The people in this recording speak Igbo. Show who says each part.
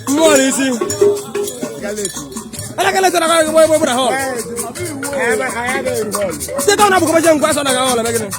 Speaker 1: Mmụọ na isi. Elekere na akara gị gbọ na hall. Site na abụkọ ngwa asọ na hall eme gịnị?